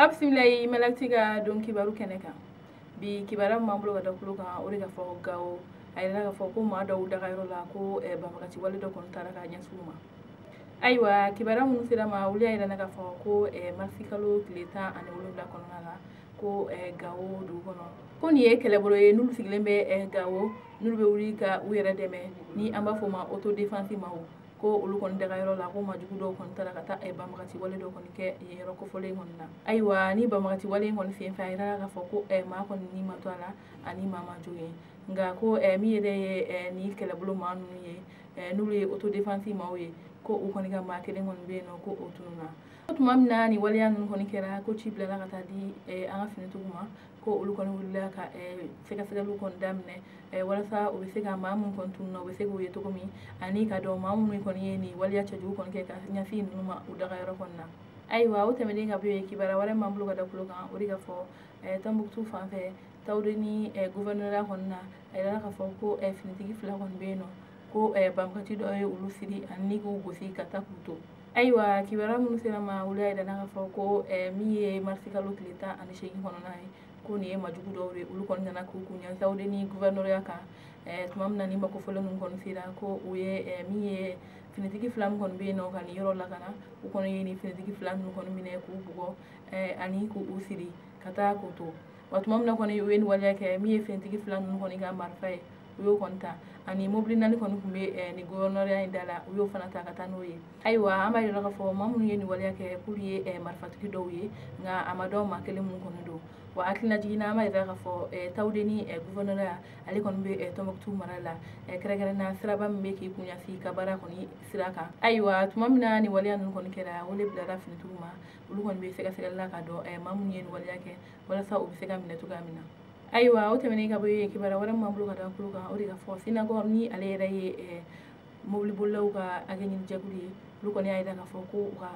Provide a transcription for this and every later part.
A bisimila Malactu ka don kibaru kɛnɛ kan. Bi kibaruya min b'an bolo ka da tulo kan, o de ka fɔ Gawo, a yɛrɛ ka fɔ ko maa dɔw dagayɔrɔ la ko banbagaci wale dɔ kɔni taara ka ɲɛsin u ma. Ayiwa, kibaruya minnu sera ma, olu y'a yira k'a fɔ ko marisi kalo tile 17 kɔnɔna la, ko Gawo dugu kɔnɔ, ko nin ye kɛlɛbolo ye n'olu sigilen bɛ Gawo, n'olu bɛ wuli ka u yɛrɛ dɛmɛ, ni an b'a fɔ o ma autodéfense maaw, ko olu kɔni dagayɔrɔ la, ko maajugu dɔw kɔni taara ka taa banbagaci wale dɔ kɔni kɛ yen yɔrɔ kofɔlen kɔni na. Ayiwa, ni banbagaci wale in kɔni senfɛ, a yira k'a fɔ ko maa kɔni ni ma to a la ani maa ma jogin, nka ko min yɛrɛ ye nin kɛlɛbolo maa ninnu ye, n'olu ye autodéfense maaw ye, ko u kɔni ka maa kelen kɔni bɛ yen nɔ, ko o tununna. O tuma min na nin waleya ninnu kɔni kɛra, ko ci bilala ka taa di an ka finitigiw ma, ko olu kɔni wulila ka sɛgɛsɛgɛliw kɔni daminɛ walasa u bɛ se ka maa minnu kɔni tununna, u bɛ se k'u ye cogo min, ani ka dɔn maa minnu kɔni ye nin waleya cɛjugu kɔni kɛ ka ɲɛsin ninnu ma u dagayɔrɔ kɔni na. Ayiwa, o tɛmɛnen ka bɔ yen, kibaruya wɛrɛ m'an bolo ka da tulo kan, o de ka fɔ Tɔnbukutu fan fɛ, Tawudeni gouvernorat kɔni na, a yirala k'a fɔ ko finitigi fila kɔni bɛ yen nɔ, ko banbagaci dɔ ye olu siri ani k'u gosi ka taa k'u to. Ayiwa, kibaruya minnu sera ma, olu y'a yira k'a fɔ ko min ye marisi kalo tile 18 kɔnɔna ye, ko nin ye majugu dɔw ye, olu kɔni nana k'u kun ɲɛ Tawudeni gouvernorat kan. Tuma min na ni makofɔlen ninnu kɔni sera, ko u ye min ye finitigi fila min kɔni bɛ yen nɔ ka nin yɔrɔ lakana, u kɔni ye nin finitigi fila ninnu kɔni minɛ k'u bugɔ ani k'u siri ka taa k'u to. Wa tuma min na kɔni u ye nin waleya kɛ, min ye finitigi fila ninnu kɔni ka marifa ye, u y'o kɔni ta, ani mobili naani kɔni tun bɛ nin gouvernorat in da la, u y'o fana ta ka taa n'o ye. Ayiwa, an b'a yira k'a fɔ maa minnu ye nin waleya kɛ, k'olu ye marifatigi dɔw ye, nka a ma dɔn maa kelen minnu kɔni don. Wa hakilina jiginna, an b'a yira k'a fɔ Tawudeni gouvernorat, ale kɔni bɛ Tɔnbukutu mara la, kɛrɛnkɛrɛnnenya siraba min bɛ k'i kun ɲɛsin ka baara kɔni sira kan. Ayiwa, tuma min na nin waleya ninnu kɔni kɛra, wele bilara finitigiw ma, olu kɔni bɛ sɛgɛsɛgɛli la ka dɔn maa minnu ye nin waleya kɛ, walasa u bɛ se ka minɛ cogoya min na. Ayiwa, o tɛmɛnen ka bɔ yen, kibaruya wɛrɛ min b'an bolo ka da tulo kan, o de ka fɔ Sinakɔ, ni ale yɛrɛ ye mobilibolilaw ka hakɛ ɲini jɛkulu ye, olu kɔni y'a yira k'a fɔ ko u ka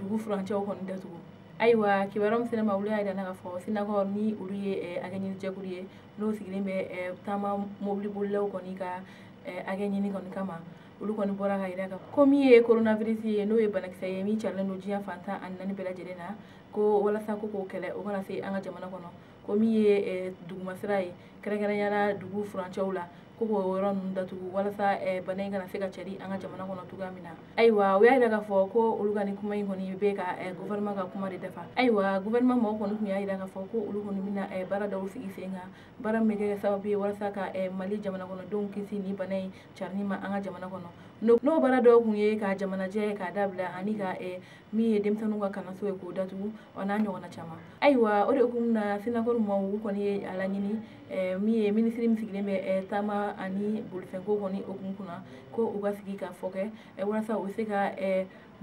dugu furancɛw kɔni datugu. Ayiwa, kibaruya min sera ma, olu y'a yira k'a fɔ Sinakɔ, ni olu ye hakɛ ɲini jɛkulu ye, n'o sigilen bɛ taama mobilibolilaw kɔni ka hakɛ ɲini kɔni kama, olu kɔni bɔra ka yira ko min ye coronavirus ye, n'o ye banakisɛ ye min carilen don diɲɛ fan 14 bɛɛ lajɛlen na, ko walasa ko k'o kɛlɛ o kana se an ka jamana kɔnɔ, ko min ye dugumasira ye, kɛrɛnkɛrɛnnenya la dugu furancɛw la, ko k'o yɔrɔ ninnu datugu walasa bana in kana se ka cari an ka jamana kɔnɔ cogoya min na. Ayiwa, u y'a yira k'a fɔ ko olu ka nin kuma in kɔni bɛ ka gouvernement ka kuma de dafa. Ayiwa, gouvernement mɔgɔw kɔni tun y'a yira k'a fɔ ko olu kɔni bɛna baara dɔw sigi sen kan, baara min bɛ kɛ sababu ye walasa ka Mali jamana kɔnɔdenw kisi nin bana in carinni ma an ka jamana kɔnɔ. N'o baara dɔw kun ye ka jamanajɛ k'a dabila, ani ka min ye denmisɛnninw ka kalanso ye k'o datugu, o n'a ɲɔgɔnna caman. Ayiwa, o de hukumu na, Sinakɔri maaw kɔni ye a laɲini min ye minisiri min sigilen bɛ taama ani bolifɛnko kɔni hukumu kunna, ko u ka sigi ka fɔ kɛ walasa u bɛ se ka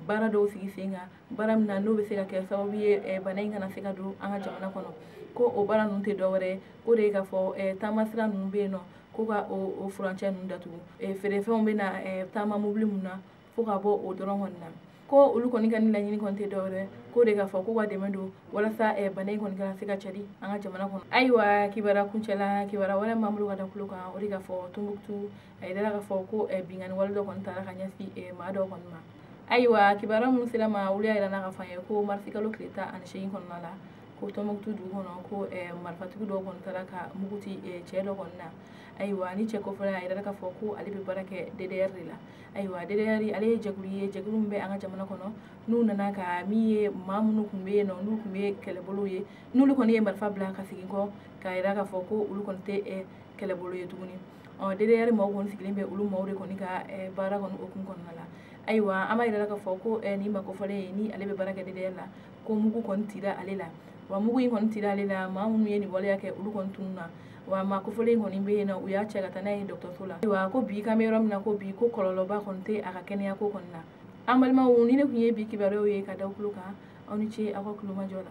baara dɔw sigi sen kan, baara min na n'o bɛ se ka kɛ sababu ye bana in kana se ka don an ka jamana kɔnɔ. Ko o baara ninnu tɛ dɔwɛrɛ ye, k'o de ye k'a fɔ taama sira ninnu bɛ yen nɔ, ko ka o furancɛ ninnu datugu, feerefɛnw bɛ na taama mobili mun na, fo ka bɔ o dɔrɔn kɔni na. Ko olu kɔni ka nin laɲini kɔni tɛ dɔwɛrɛ, k'o de k'a fɔ k'u ka dɛmɛ don walasa bana in kɔni kana se ka cari an ka jamana kɔnɔ. Ayiwa, kibaruya kuncɛ la, kibaruya wɛrɛ m'an bolo ka da tulo kan, o de k'a fɔ Tɔnbukutu, a yirala k'a fɔ ko binkanni wale dɔ kɔni taara ka ɲɛsin maa dɔw kɔni ma. Ayiwa, kibaruya minnu sera ma, olu y'a yira k'a fɔ an ye ko marisi kalo tile 18 kɔnɔna la, ko Tɔnbukutu dugu kɔnɔ, ko marifatigi dɔw kɔni taara ka mugu ci cɛ dɔ kɔni na. Ayiwa, ni cɛ kɔfɛla, a yirala k'a fɔ ko ale bɛ baara kɛ DDR de la. Ayiwa, DDR ale ye jɛkulu ye, jɛkulu min bɛ an ka jamana kɔnɔ, n'u nana ka min ye maa minnu tun bɛ yen nɔ, n'u tun bɛ kɛlɛbolo ye, n'olu kɔni ye marifa bila ka segin kɔ, k'a yira k'a fɔ ko olu kɔni tɛ kɛlɛbolo ye tuguni. DDR maaw kɔni sigilen bɛ olu maaw de kɔni ka baara kɔni hukumu kɔnɔna la. Ayiwa, an b'a yira k'a fɔ ko nin maa kofɔlen ye, ni ale bɛ baara kɛ DDR la, ko mugu kɔni cira ale la. Wa mugu in kɔni cira ale la, maa minnu ye nin waleya kɛ, olu kɔni tununna. Wa maa kofɔlen kɔni bɛ yen nɔ, u y'a cɛ ka taa n'a ye dɔgɔtɔrɔso la. Ayiwa, ko bi k'an bɛ yɔrɔ min na, ko bi ko kɔlɔlɔba kɔni tɛ a ka kɛnɛya ko kɔni na. An balimaw, ni ne tun ye bi kibaruyaw ye ka da tulo kan, aw ni ce aw ka kulomajɔ la.